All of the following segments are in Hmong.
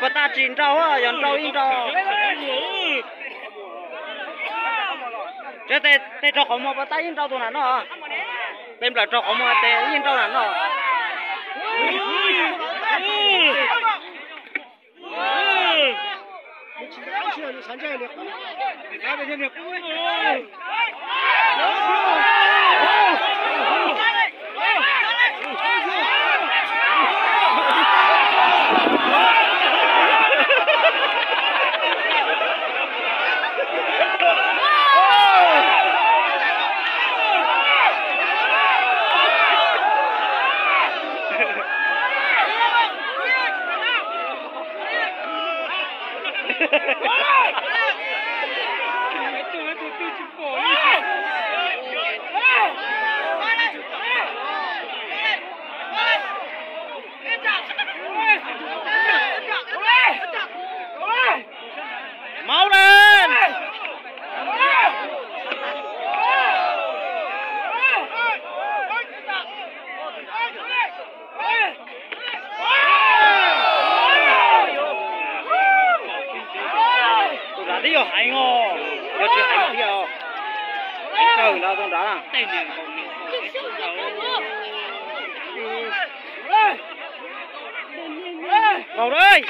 Pas tag tsis nrau, yog nrau ib nrau. Tsev tes rau qhov muag pas tag ib nrau tus na no. Tes nplawm rau qhov muag tes ib nrau na no. Máu lên. Tus dav twb yog heev os, yog tsis heev thiab os. Heev kawg lawm tus dav na. Vauv ơi!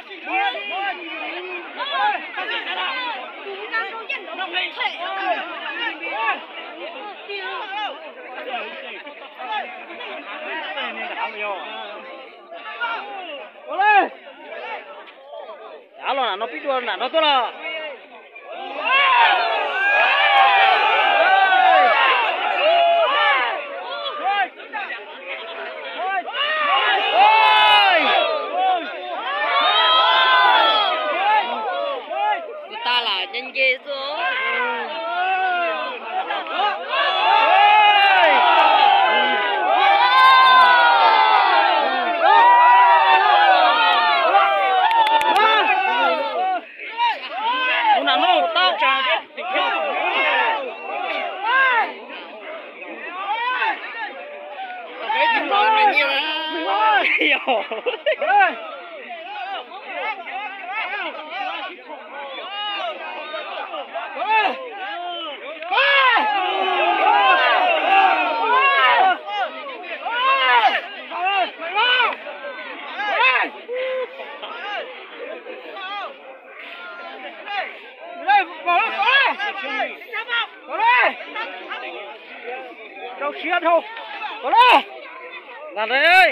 Av los nram no pib dua nram no tuaj los. Kuv tas lam nce nce xwb. Tus nram no tab tsa. Rau siab dhau. Ntag.